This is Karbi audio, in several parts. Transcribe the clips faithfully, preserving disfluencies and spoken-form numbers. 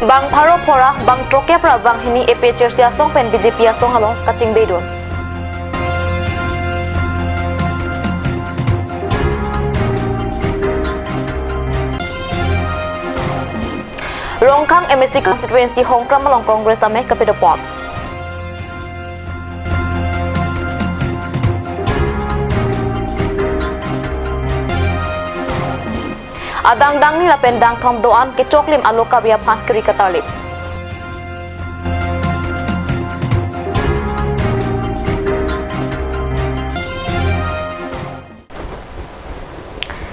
Bang pharo phora, bang throkep ra bang hini A P H L C asong pen B J P asong along kachingbedun. Rongkhang M A C constituency Hongkram along Congress amei kapadopon. Adang dangni lapen dangthom do-an kechoklim alo kabi aphan kiri katarlip.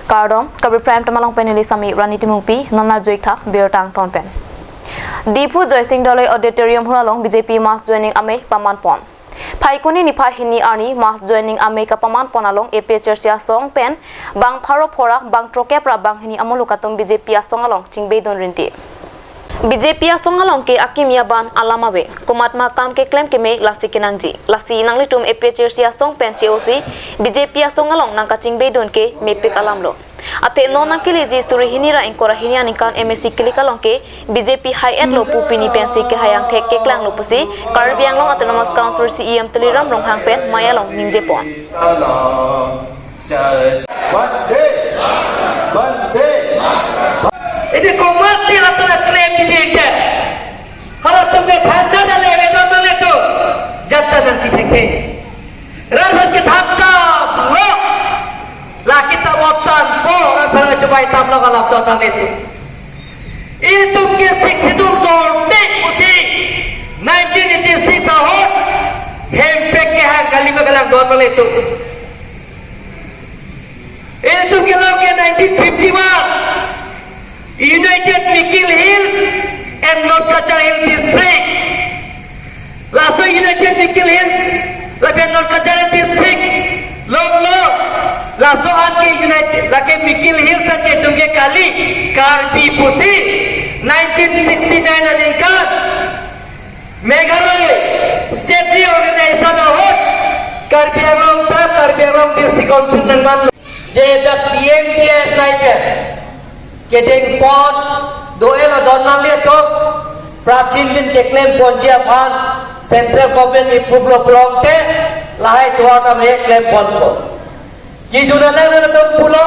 Kardom, Karbi Prime Time along pen neli Sami Rani Timungpi, non arjuik tha birta angton pen. Diphu Joysing Doloi Auditorium Hall along B J P mass joining amei pamanpon. Phaikuni niphai hini arni mass joining amei kapamanpon along A P H L C asong pen bang pharo phora, bang throkep ra bang hini amuluk atum B J P asong along chingbedun rinti. B J P asong along ke akimi aban alam ave. Komatma akam keklem keme lasi kenangji. Lasi nanglitum A P H L C asong pen che-osi B J P asong along nangkachingbedun ke mepik alamlo. Athe non nangkeleji suri hini ra ingkoi ra hini aningkan M A C kilik along ke B J P hai-etlo pu pini pensi kehai angthek keklanglo pusi Karbi Anglong Autonomous Council C E M Tuliram Ronghang pen mei along ningjepon. Bande! Bande! Ede komat si latum klem pini ke. Halatum ke thanda dale, beton dale tu. Jata nangkethekthek. Rat hon ke thanda lo. La kita wotan po, rat hon ke chubai tam lo, kalap to dale tu. Itum ke sixty-two korte pusi nineteen eighty-six ahut hempek kehang kali magalang don male tu. Itum kelong ke nineteen fifty-one, United Mikir Hills and North Cachar Hill District. Laso United Mikir Hills lapen North Cachar District longlo. Laso an ke United, lake Mikir Hills an ke itum ke kali Karbi pusi nineteen sixty-nine aningkan Meghalaya State Reorganization ahut Karbi Anglong ta Karbi Anglong District Council nangman. Je dak P M G S I pen kedengpon do-elo don nangle to, prapjin bin keklemponji aphan central government ni pruplo prong te lahai tuar kam he klemponpo. Kijun alang nangtum pulo,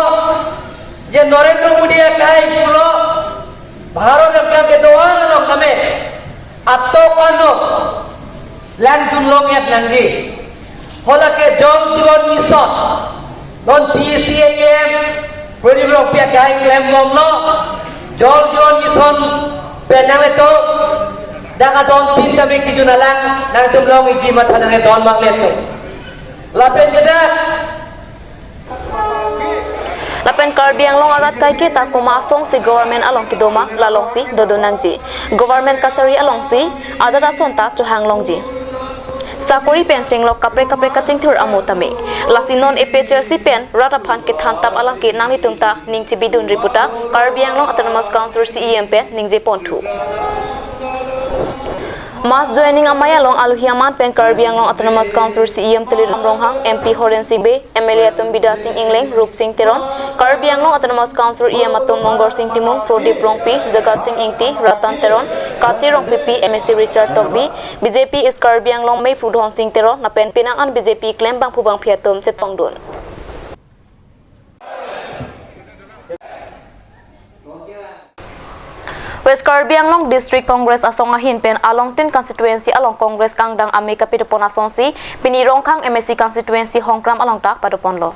je Narendra Modi akai pulo, Bharat akam kedo-an along kame atok ano lang junlong et nangji. Hala ke Jal Jeevan Mission, non P C A M, Pradip Rongpi akai klembomlo, Jal Jeevan Mission pen nangleto, dak adon tin kami kijun alang, nangtum long iji matha nangledon mangleto. Lapen kedak, lapen Karbi Anglong arat kaike ta komat asong si government along kedo ma, la along si dodun nangji. Government kachari along si ajat ason ta chohang longji. Sakori pen chenglok kaprek kaprek kachingthur amo tame. Lasi non A P H L C pen rat aphan kethan tap alam ke nanglitum ta ning chebidunri puta Karbi Anglong Autonomous Council C E M pen ningjeponthu. Mass joining amei along alohi aman pen Karbi Anglong Autonomous Council C E M Tuliram Ronghang, M P Horen Sing Bey, M L A atum Bidya Sing Engleng, Rup Sing Teron, Karbi Anglong Autonomous Council E M atum Monggor Sing Timung, Pradip Rongpi, Jagat Sing Ingti, Ratan Teron, Kachi Rongpipi, M A C Richard Tokbi, B J P East Karbi Anglong meiphu Dhon Sing Teron, lapen penang an B J P klem bangphu bangphi atum chetongdun. West Karbi Anglong District Congress asong ahin pen along tin constituency along Congress kangdang amei kapidopon asonsi pini Rongkhang M A C constituency Hongkram along ta padoponlo.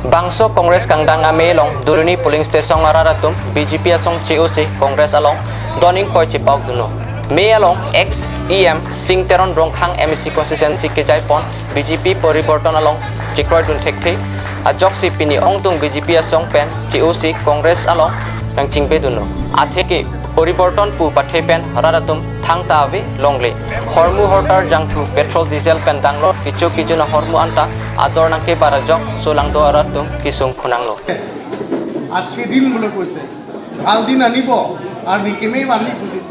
Bangso Congress kangdang amei along Duruni polling station arat atum B J P asong che-osi Congress along doning koi chepaukdunlo. Mei along ex E M Sing Teron Rongkhang M A C constituency kejaipon B J P poriborton along chekroidun thekthe ajoksi pini ongdung B J P asong pen che-osi Congress along nangchingbedunlo. Atheke poriborton pu pathe pen rat atum thangta ave longle. Hormu hortar jangthu petrol diesel pen danglo kichu kichu na hormu anta ador nangkebar ajok solangdo arat atum kesung khunanglo. আচ্ছা দিন বুলি কৈছে, ভাল দিন আনিব আৰু নিকিমেই বান্ধি খুজিব।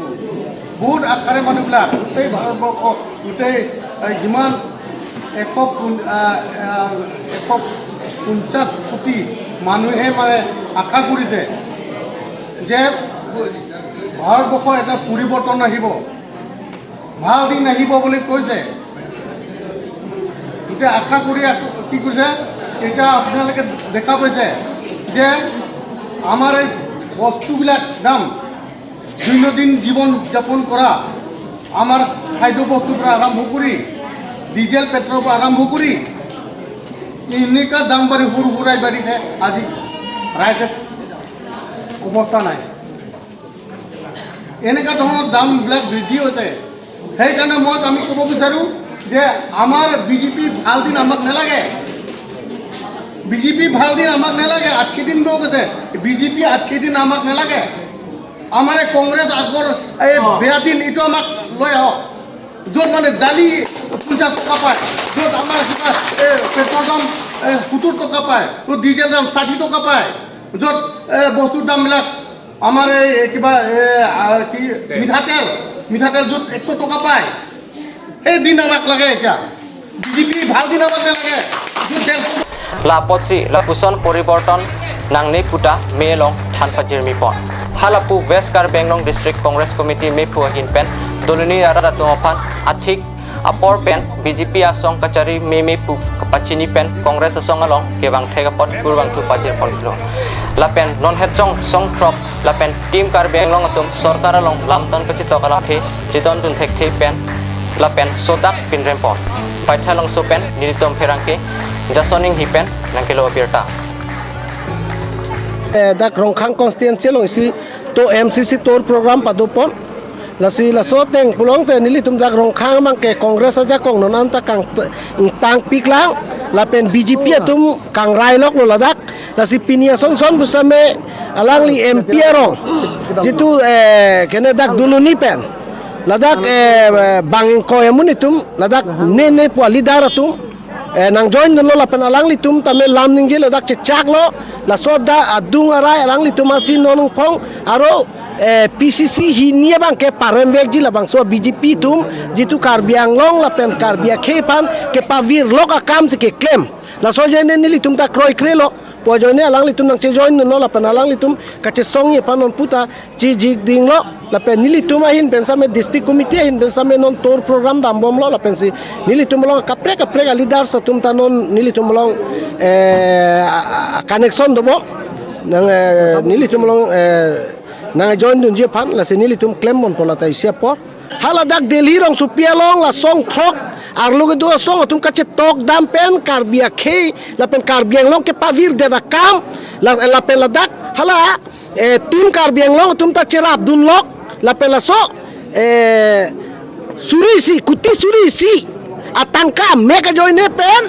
বহুত আশাৰে মানুহবিলাক গোটেই ভাৰতবৰ্ষ, গোটেই, এ, যিমান এশ পোন-, আ, আ, এশ পঞ্চাছ কোটি মানুহে মানে আশা কৰিছে যে ভাৰতবৰ্ষৰ এটা পৰিৱৰ্তন আহিব, ভাল দিন আহিব বুলি কৈছে। এতিয়া আশা কৰি আক-, কি কৈছে, এতিয়া আপোনালোকে দেখা পাইছে যে আমাৰ এই বস্তুবিলাক দাম, দৈনন্দিন জীৱন যাপন কৰা, আমাৰ খাদ্য বস্তুৰ পৰা আৰম্ভ কৰি, ডিজেল পেট্ৰলৰ পৰা আৰম্ভ কৰি, এনেকুৱা দাম বাঢ়ি হুৰ হুৰাই বাঢ়িছে, আজি ৰাইজে অৱস্থা নাই। এনেকুৱা ধৰণৰ দামবিলাক বৃদ্ধি হৈছে। সেইকাৰণে মই, আমি ক'ব বিচাৰোঁ যে আমাৰ বিজেপি ভাল দিন আমাক নালাগে। বিজেপি ভাল দিন আমাক নালাগে, আচ্ছা দিন হৈ গৈছে। বিজেপি আচ্ছা দিন আমাক নালাগে। আমাৰ এই কংগ্ৰেছ আগৰ এই বেয়া দিন এইটো আমাক লৈ আহক। য'ত মানে দালি পঞ্চাছ টকা পায়, য'ত আমাৰ কিবা, এ, পেট্ৰল দাম, এ, সত্তৰ টকা পায়, য'ত ডিজেল দাম ষাঠি টকা পায়, য'ত, এ, বস্তুৰ দামবিলাক আমাৰ এই, এই কিবা, এ, আ, কি, মিঠাতেল, মিঠাতেল য'ত এশ টকা পায়, সেই দিন আমাক লাগে এতিয়া। বিজেপি ভাল দিন আমাক নালাগে। য'ত ডেৰশ La apotsi lapuson poriborton nangne puta me along than pajirmi pon. Halapu West Karbi Anglong District Congress Committee mephu ahin pen doloni arat atum aphan athik apor pen B J P asong kachari meme pu kapachini pen Congress asong along kevang thek apot kurvangthu pajir ponlo. Lapen non het jong song throk lapen Team Karbi Anglong atum sorkar along lamton kachitok alamthe chedondun thekthe pen lapen sodak pinrem pon. Paithalongso pen nelitum pherangke Jason Enghi pen nangkelo abirta. Eh, dak Rongkhang constituency alongsi to M C C tour program pado pon. Lasi laso ateng pulote nelitum dak Rongkhang abangke Congress ajakong non anta kangtang piklang lapen B J P atum kangrai loklo ladak. Lasi pini asonson pusitame alangli M P arong jitu, eh, kene dak doloni pen ladak, eh, bang ingkoi amonit atum ladak ne ne pu a-leader atum, eh, nang join dunlo lapen alanglitum tame lam ningje ladak chechaklo. Laso da adung arai alanglitum asi non ingkong aro, eh, P C C hini abangke paremvekji labangso B J P atum jitu Karbi Anglong lapen Karbi akhei aphan kepavirlok akamsi keklem. Laso ajoine nelitum ta kroikrelo. Pu ajoine alanglitum nangchejoin dunlo lapen alanglitum kachesongji aphan non puta chijik dinglo lapen nelitum ahin pen same district committee ahin pen same non tour program dambomlo lapensi nelitum along kaprek kaprek a-leaders atum ta non nelitum along, eh, a, a, connection dobom. Nang, eh, nelitum along, eh, nangjoin dunji aphan lasi nelitum klem ponpo lata isi apor. Haladak Delhi rongsopi along la song throk arlo kedo asong atum kachetok dam pen Karbi akhei lapen Karbi Anglong kepavirdet akam la, lapen ladak hala, eh, Team Karbi Anglong atum ta cherap dunlok lapen laso, eh, suri isi, kuti suri isi atangka mek ajoine pen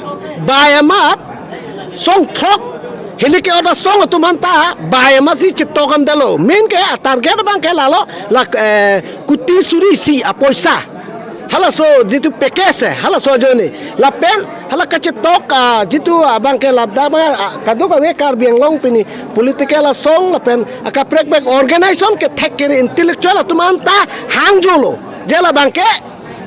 bai amat song throk hilike oda song atum anta bai amatsi chetok damdetlo. Main ke a-target abangke lalo la, eh, kuti suri isi apoisa. Halaso jitu package eh, halaso ajoine. Lapen hala kachetok, ah, jitu abangke labda abang, ah, kadokave Karbi Anglong pini political asong lapen, ah, kaprek kaprek organization kethek kere intellectual atum anta hangjolo. Je labangke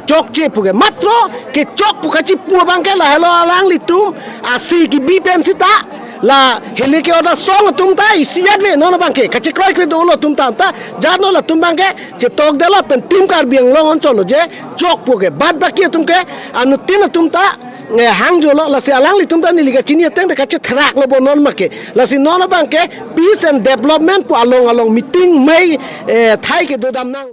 chokche puke. Matro kechok pu kachipu abangke lahelo alanglitum asi kebi pen sita la hilike oda song atum ta isi ave non abangke kachekroikre dolo atum ta, ta jano latum abangke chetokdetlo pen Team Karbi Anglong anchotlo je chok puke. Bad baki atum ke anuttin atum ta, eh, hangjolo lasi alanglitum ta neli kachini ateng de kachetheraklo bo non make. Lasi non abangke peace and development pu along along meeting mei, eh, thai kedo damnang.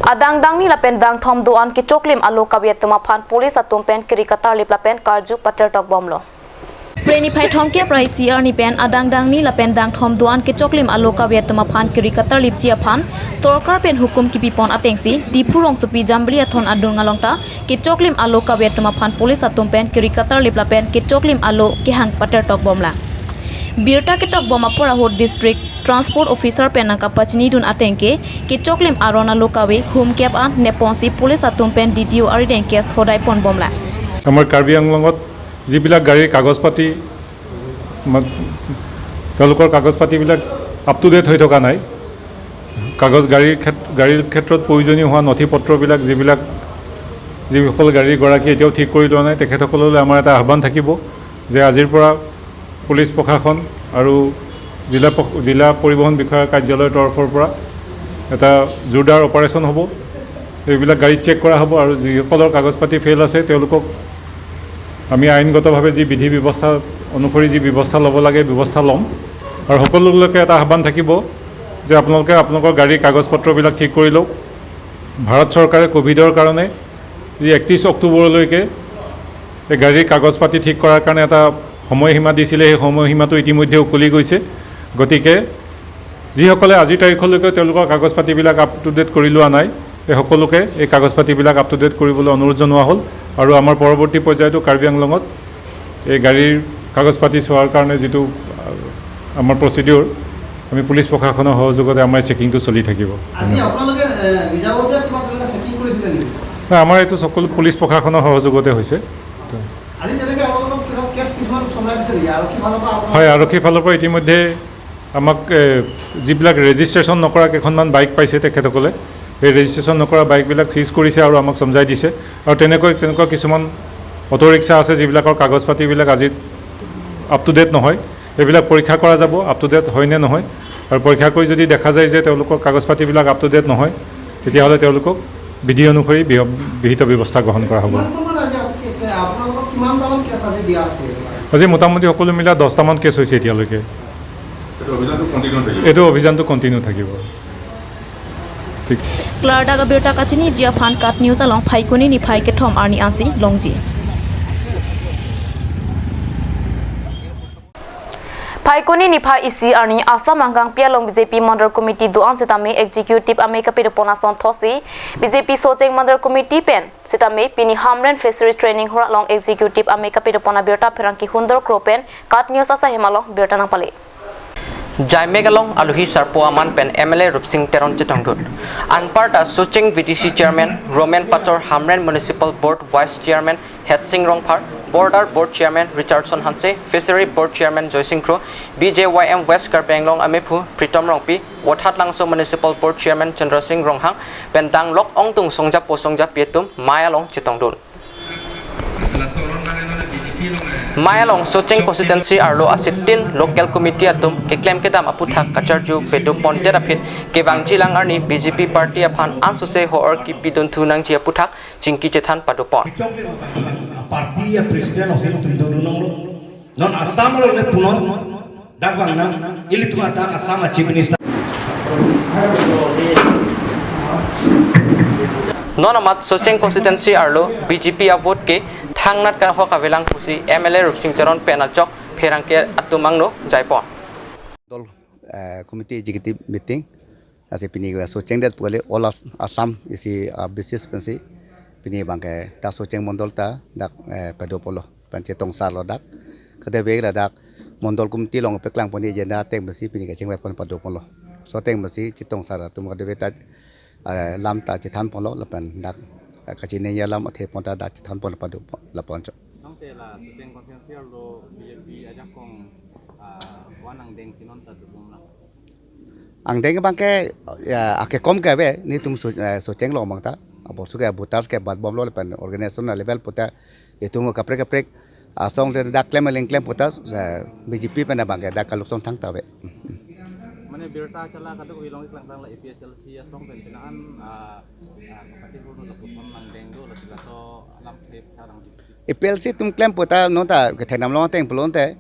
Adang dangni lapen dangthom do-an kechoklim alo kave atum aphan police atum pen kiri katarlip lapen karju patertok bomlo. Preni phai thomkep ra isi arni pen adang dangni lapen dangthom do-an kechoklim alo kave atum aphan kiri katarlipji aphan sorkar pen hukum kipipon atengsi Diphu rongsopi Jambili Athon adung along ta kechoklim alo kave atum aphan police atum pen kiri katarlip lapen kechoklim alo kehang patertok bomlang. Birta ketok bom apor ahut District Transport Officer pen nangkapachinidun atengke kechoklim aron alo kave humkep an neponsi police atum pen D T O arideng case thodai pon bomlang. আমাৰ কাৰ্বি আংলঙত যিবিলাক গাড়ীৰ কাগজ পাতি, মা-, তেওঁলোকৰ কাগজ পাতিবিলাক আপ টু ডেট হৈ থকা নাই। কাগজ, গাড়ীৰ ক্ষেত-, গাড়ীৰ ক্ষেত্ৰত প্ৰয়োজনীয় হোৱা নথি পত্ৰবিলাক যিবিলাক, যিসকল গাড়ীৰ গৰাকীয়ে এতিয়াও ঠিক কৰি লোৱা নাই, তেখেতসকললৈ আমাৰ এটা আহ্বান থাকিব যে আজিৰ পৰা পুলিচ প্ৰশাসন আৰু জিলা প্ৰ-, জিলা পৰিবহণ বিষয়াৰ কাৰ্যালয়ৰ তৰফৰ পৰা এটা জোৰদাৰ অপাৰেশ্যন হ'ব। এইবিলাক গাড়ী চেক কৰা হ'ব আৰু যিসকলৰ কাগজ পাতি ফেইল আছে তেওঁলোকক আমি আইনগতভাৱে যি বিধি ব্যৱস্থা অনুসৰি যি ব্যৱস্থা ল'ব লাগে ব্যৱস্থা ল'ম। আৰু সকলোলৈকে এটা আহ্বান থাকিব যে আপোনালোকে আপোনালোকৰ গাড়ীৰ কাগজ পত্ৰবিলাক ঠিক কৰি লওক। ভাৰত চৰকাৰে ক'ভিডৰ কাৰণে যি একত্ৰিছ অক্টোবৰলৈকে এই গাড়ীৰ কাগজ পাতি ঠিক কৰাৰ কাৰণে এটা সময়সীমা দিছিলে, সেই সময়সীমাটো ইতিমধ্যে উকলি গৈছে। গতিকে যিসকলে আজিৰ তাৰিখলৈকে তেওঁলোকৰ কাগজ পাতিবিলাক আপ টু ডেট কৰি লোৱা নাই, এই সকলোকে এই কাগজ পাতিবিলাক আপ টু ডেট কৰিবলৈ অনুৰোধ জনোৱা হ'ল। আৰু আমাৰ পৰৱৰ্তী পৰ্যায়তো কাৰ্বি আংলঙত এই গাড়ীৰ কাগজ পাতি চোৱাৰ কাৰণে যিটো, আহ, আমাৰ প্ৰচিডিউৰ, আমি পুলিচ প্ৰশাসনৰ সহযোগতে আমাৰ চেকিংটো চলি থাকিব। আজি আপোনালোকে, এ, নিজাববীয়া কিবা তেনেকুৱা চেকিং কৰিছিলে নেকি? নাই, আমাৰ এইটো সকলো পুলিচ প্ৰশাসনৰ সহযোগতে হৈছে। আজি তেনেকে আপোনালোকক কিবা কেছ কিছুমান চলাই দিছে নেকি? আৰক্ষী ফালৰ পৰা আপোনালোকক হয়, আৰক্ষী ফালৰ পৰা ইতিমধ্যে আমাক, এ, যিবিলাক ৰেজিষ্ট্ৰেশ্যন নকৰা কেইখনমান বাইক পাইছে তেখেতসকলে, সেই ৰেজিষ্ট্ৰেশ্যন নকৰা বাইকবিলাক চিজ কৰিছে আৰু আমাক চমজাই দিছে। আৰু তেনেকৈ, তেনেকুৱা কিছুমান অটো ৰিক্সা আছে যিবিলাকৰ কাগজ পাতিবিলাক আজি আপ টু ডেট নহয়, সেইবিলাক পৰীক্ষা কৰা যাব আপ টু ডেট হয় নে নহয়। আৰু পৰীক্ষা কৰি যদি দেখা যায় যে তেওঁলোকৰ কাগজ পাতিবিলাক আপ টু ডেট নহয়, তেতিয়াহ'লে তেওঁলোকক বিধি অনুসৰি বিহ-, বিহিত ব্যৱস্থা গ্ৰহণ কৰা হ'ব। কিমান সময়ত আজি আপোনালোকে, আপোনালোকক কিমানটামান কেছ আজি দিয়া হৈছে? আজি মোটামুটি সকলো মিলাই দহটামান কেছ হৈছে এতিয়ালৈকে। এইটো অভিযানটো কণ্টিনিউ থাকিব। এইটো অভিযানটো কণ্টিনিউ থাকিব। ঠিক। Klardak abirta kachiniji aphan KAT News along Phaikuni niphai kethom arni ansi longji. Phaikuni niphai isi arni Assam angkangpi along B J P Mandal Committee do-an sitame Executive amei kapedopon ason thotsi B J P Socheng Mandal Committee pen sitame pini Hamren Fishery Training Hall along Executive amei kapedopon abirta pherangke hundor kro pen KAT News asai hem along birta nangpale. Jaimek along aluhi sarpo aman pen M L A Rupsing Teron chetongdun. Anparta Socheng V D C Chairman Roman Pator, Hamren Municipal Board Vice Chairman Hetsing Rongphar, Border Board Chairman Richardson Hanse, Fishery Board Chairman Joysing Kro, B J Y M West Karbi Anglong amephu Pritom Rongpi, Vothatlangso Municipal Board Chairman Chandra Singh Ronghang, pen danglok ongtung songjapo songjapi atum mei along chetongdun. Mei along Socheng Constituency arlo asitin Local Committee atum keklem kedam aputhak kacharju pedopondet aphi kevangjilang arni B J P party aphan ansose ho-or kipidunthu nangji aputhak chingki chethan padopon. Party a president osi tum dodunong lo. Non Assam lo le punon. Dak bang nang, ilitum ata Assam a Chief Minister. Non amat Socheng Constituency arlo B J P a vote ke thangnat kanghok avelang pusi M L A Rupsing Teron pen ajok pherangke atum angno jaipon. Dol, eh, committee executive meeting. Lasi pini ke Socheng det pule all As-, Assam isi, ah, basis pensi pini bangke ta Socheng Mondol ta dak, eh, padopolo pen chetongsarlo dak. Kedave ladak Mondol Committee along peklangpon agenda ateng pensi pini kachingvaipon padopolo. So ateng pensi chetongsar atum kedave ta, eh, lam ta chethanponlo lapen dak, eh, kachinine alam athepon ta dak chethanpon padopon laponcho. Nangte la Socheng Constituency arlo B J P ajakong, ah, van angdeng si non ta dukung lang. Angdeng bangke, ya, akekom ke ave, netum So-, eh, Socheng along bang ta. Abo su ke voters ke bat bomlo lapen organization a level puta, itum kaprek kaprek asong le dak klem aling klem puta, eh, B J P pen bangke dak kalukson thangta ave. Mane birta chala kaduk ilong iklang tang la A P H L C asong pen pinaan, ah, ah, kapati hurno lapuson angdeng do la sila to alam thep sarang. A P H L C atum klem puta non ta kethenam long ateng pulote.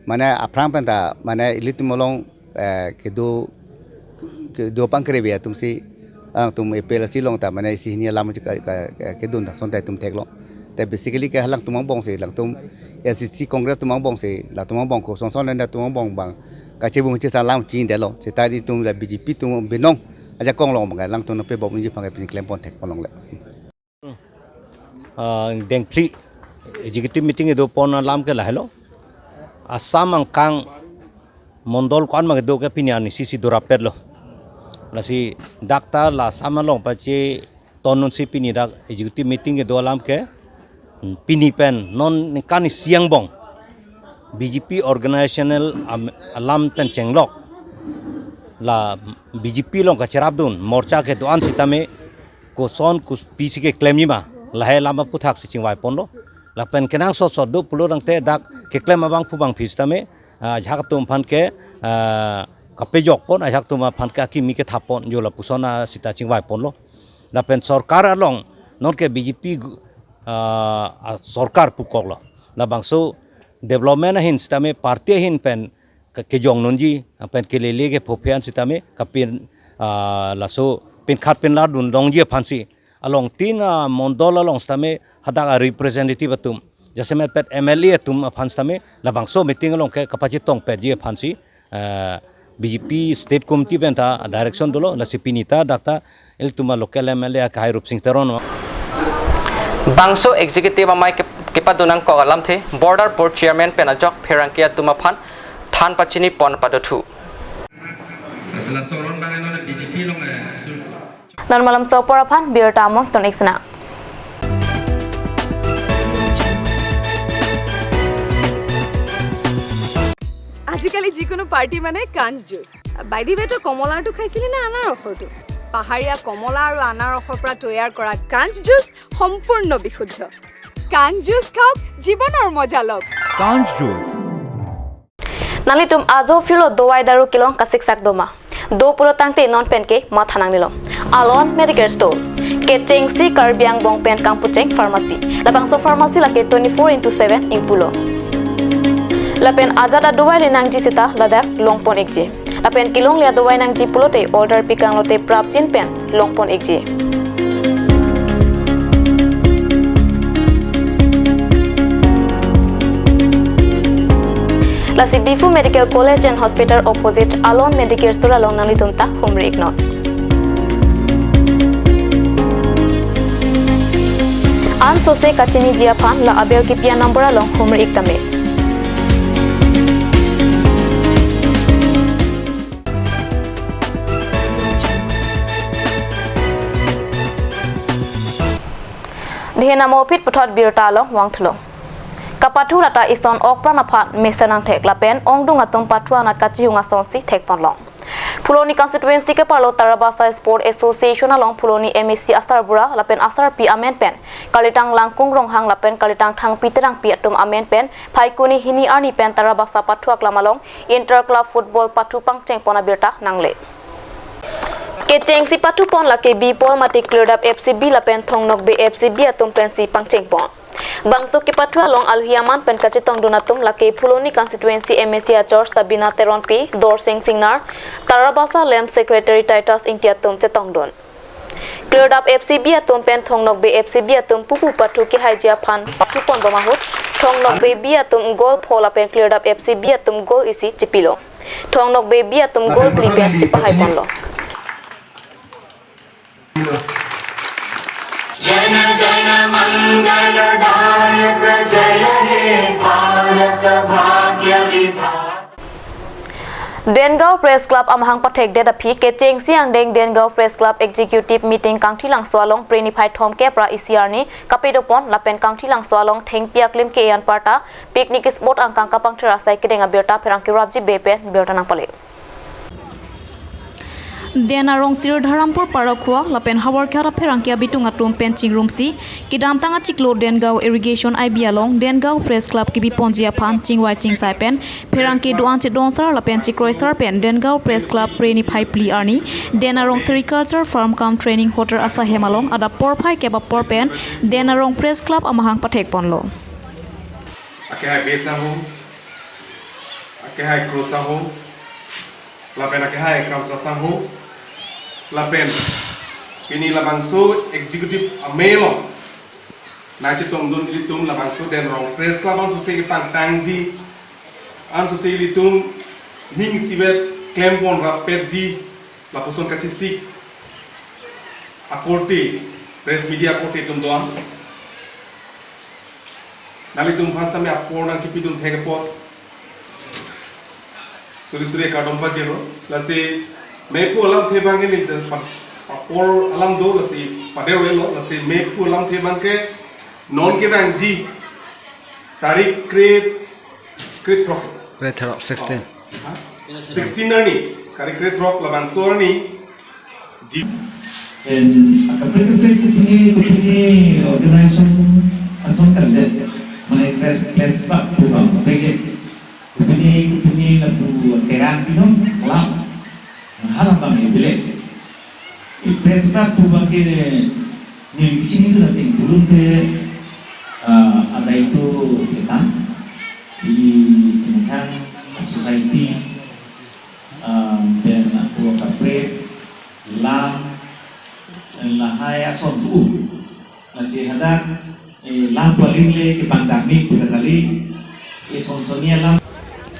Mane aphrang pen ta, mane ilitum along, eh, kedo, kedo pangkrevi atum si, alangtum A P H L C along ta, mane isi hini alam ke, ke, ke, kedun ta, sonta itum theklong. Te basically ke halangtum angbong si, alangtum A C C Congress atum angbong si, latum angbong koson son le atum angbong bang kachebung chesa alam chini detlo. Seta itum la B J P atum binong ajakong along bang, alangtum nangpebom inji aphan ke pini klempon thekpon longle. Ah, dengphli executive meeting kedopon alam ke lahelo. Assam angkang mondol ko-an ma kedo ke pini arni sisi dorapetlo. Lasi dak ta la Assam along pacheton un si pini dak executive meeting kedo alam ke, hmm, pini pen non ningkan isi angbong B J P organizational am-, alam pen chenglok. La B J P along kacherapdun morcha kedo-an sitame koson kopi si keklemji ma, lahai alam aputhak si chingvaiponlo. Lapen kenangsot sot do pulo tangte dak keklem abangphu bangphi sitame, ah, ajahak atum aphan ke, ah, kapejok pon, ajahak atum aphan ke akimi kethap pon, jo lapuson a sita chingvai ponlo. Lapen sorkar along, non ke B J P gu-, ah, ah, sorkar pukoklo. Labangso development ahin sitame party ahin pen ke-, kejong nunji, pen kelele ke phophe an sitame kapin, ah, laso pinkhat pinla dun longji aphansi. Along tin, ah, mondol along sitame hadak a representative atum. Jasemet pet M L A atum aphan sitame labangso meeting along ke kapachetong petji aphansi, ah, B J P State Committee pen ta direction dolo, lasi pini ta dak ta ilitum a local M L A akehai Rupsing Teron. Bangso executive amei ke-, kepadun nangkok alamthe, Border Board Chairman pen ajok pherangke atum aphan than pachini pon padothu. Laso aron abang non B J P along, eh, sur- Non malam sopor aphan birta among ton iksna. আজিকালি যিকোনো পাৰ্টি মানে কাঞ্চ juice. By the ৱে, তই কমলাৰটো খাইছিলি নে আনাৰসৰটো? পাহাৰীয়া কমলা আৰু আনাৰসৰ পৰা তৈয়াৰ কৰা কাঞ্চ জুচ সম্পূৰ্ণ বিশুদ্ধ। কাঞ্চ জুচ খাওক, জীৱনৰ মজা লওক। Kanj Juice. Nanglitum ajo phirlo dovai daru kelong kasiksak doma. Do pulo tangte non pen ke matha nangnelo. Alon Medicare Store. Kechengsi Karbi Anglong pen kangpucheng pharmacy. Labangso pharmacy lake twenty-four into seven ingpulo. Lapen ajat adovai le nangji seta ladak long pon ikji. Lapen kelongle adovai nangji pulote order pikang lote prapjin pen long pon ikji. Lasi Diphu Medical College and Hospital opposite Alon Medicare Store along nanglitum ta humri iknon. Ansose kachiniji aphan la aber kipi a number along humri ik tame. Dehen amo phit puthot birta along vangthulo. Kapathu lata ison okpran aphan mesen nangthek lapen ongdung atum pathu anat kachihung asonsi thek ponlong. Phuloni constituency keparlo Tarabasa Sport Association along Phuloni M A C asarbura lapen asarpi amen pen Kalitang Langkung Ronghang lapen Kalitang Thangpi Terangpi atum amen pen Phaikuni hini arni pen Tarabasa pathu aklam along Inter Club Football pathu pangcheng pon abirta nangle. Kechengsi pathu pon lake Bipol mate Klirdap F C B lapen Thongnokbe F C B atum pensi pangcheng pon. Bangso kepathu along alohi aman pen kachetongdun atum lake Phuloni constituency M A C achor Sabina Teronpi, Dorsing Singnar, Tarabasa L A M Secretary Titus Ingti atum chetongdun. Klirdap F C B atum pen Thongnokbe F C B atum pupu pathu kehaiji aphan pathu pon bom ahut Thongnokbe B atum goal pho lapen Klirdap F C B atum goal isi chipilo. Thongnokbe B atum goal phli pen chipahai ponlo. Jana गण मंगलदायक जय हे भारत भाग्य विधाता। Dengaon Press Club amahang pathekdet aphi kechengsi angdeng Dengaon Press Club Executive Meeting Kangthilangso along Phre niphai thomkep ra isi arni kapedo pon lapen Kangthilangso along thengpi aklim ke-e anparta picnic spot angkang kapangthir asai kedeng abirta pherangke Rajiv Bey pen birta nangpale. Den arong Sridharpur Parakhua lapen Howraghat apherangke abitung atum pen chingrumsi kedamtang achiklo Dengaon Irrigation I B along Dengaon Press Club kebi ponji aphan chingvai chingsai pen pherangke do-an chedonsar lapen chekroisar pen Dengaon Press Club Phre niphai phli arni Den arong Sericulture Farm cum Training Hotel asahem along adap porphai kep apor pen Den arong Press Club amahang pathek ponlo. Akehai Bey sangho, akehai Kro sangho, lapen akehai Kramsa sangho, lapen pini labangso executive amei along nangchetongdun ilitum labangso Den arong Press Club ansose kepangtangji, ansose ilitum ning isivet klem pon rappetji, lapuson kachesik akorte, press media akorte atum do-an. Nanglitum aphan sitame apor nangchipidun thek apot suri suri kardom pajirlo. Lasi mephu alamthe abang ke neli pa-, apor alam do, lasi pader-elo, lasi mephu alamthe abang ke non kevangji tarik kre, krethrok. Krethrok, sixteen. Ha? Sixteen arni, tarik krethrok labangso arni. Di- Pen akaprek kaprek kopine kopine organization ason kalidet, mane press, press club program, project. Kopine kopine lapu kerang pinon, club. Alam bang ini bilik. I press club pu bang ke neli kechini tu nanti belum ke, ah, ada itu kita di tentang society, ah, dan aku kaprek lam lahai ason tu. Lasi hadak, eh, lam paling le kepangdamik pu kali, eh, sonsoni alam.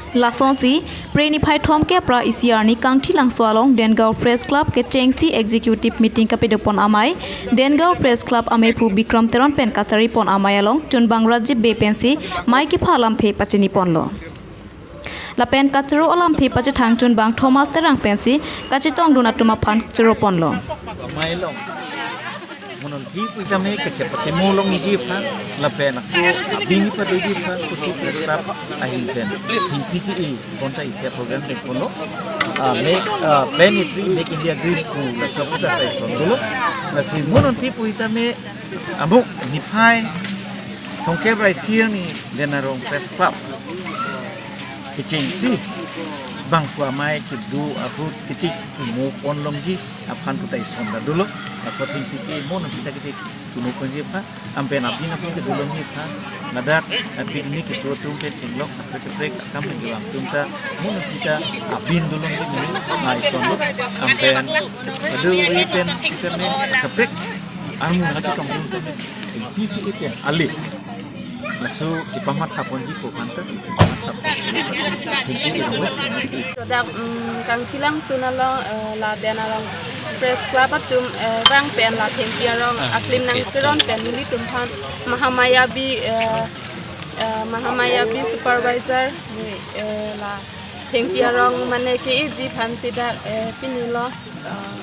Lasonsi, Phre niphai thomkep ra isi arni Kangthilangso along Dengaon Press Club kechengsi executive meeting kapadopon amei, Dengaon Press Club amei pu Bikram Teron pen kacharipon amei along chunbang Rajib Bey pensi mei kepha alamthe pachiniponlo. Lapen kachoro alamthe pachethang chunbang Thomas Terang pensi kachetongdun atum aphan choroponlo. Amei along, mo non pipu tame kachepatemo longji aphan, lapen ako abini padoji aphan pusi press club ahin pen himpi ji-i bonta isi aprogram dengponlo. Ah, make, ah, Plant a Tree, Make India Green pu laso aputhak ta ison dolo. Lasi mo non pipu tame amo niphai thomkep ra isi arni Dengaon Press Club kechengsi bang pu amei kedo ahut kechik mo pon longji aphan puta ison ta dolo. Laso thengpi ke mo non kita kechik mo ponji aphan, ampen abin abin kedo longji aphan, ladak, eh, picnic kedo atum pen chenglok kaprek kaprek akam pen kevang atum ta mo non kita abin do longji neli ma ison lo, ampen kedo pen kita me kaprek armu na chetongdun pen P T A pen ale. Laso kepamathaponji pu aphan ta isi pamathapon. Thank you. Ladak, mm, Kangthilangso along, eh, la Dengaon Press Club atum, eh, vang pen la thengpi arong, ah, aklim nangkeron pen nelitum aphan Mahamaya Bey, eh, eh, Mahamaya Bey supervisor ni, eh, la thengpi arong mane ke-eji aphan sida, eh, pinilo, eh,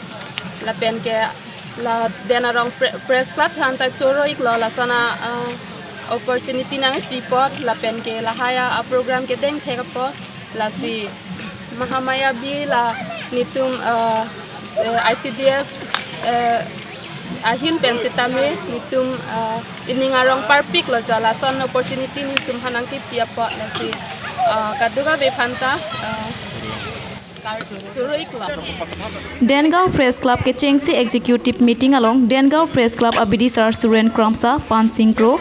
lapen ke la Dengaon Pre-, Press Club aphan ta choro-iklo lason a, ah, opportunity nangkepi apot lapen ke lahai a, ah, program kedeng thek apot lasi Mahamaya Bey la netum, ah, eh, I C D S, eh, ahin pen sitame netum, ah, ining arong parpiklo jo lason opportunity netum aphan nangkepi apot lasi, ah, kadokave aphan ta, ah, Dengaon Press Club kechengsi executive meeting along Dengaon Press Club abidisar Suren Kramsa, Pansing Kro,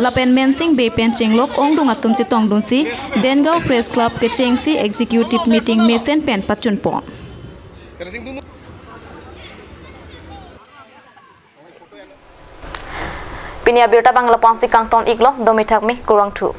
lapen Mensing Bey pen chenglok ongdung atum chetongdunsi Dengaon Press Club kechengsi executive meeting mesen pen pachunpon. Pini abirta bang lapu-ansi kangton-iklo, domi thakmi, kurvangthu.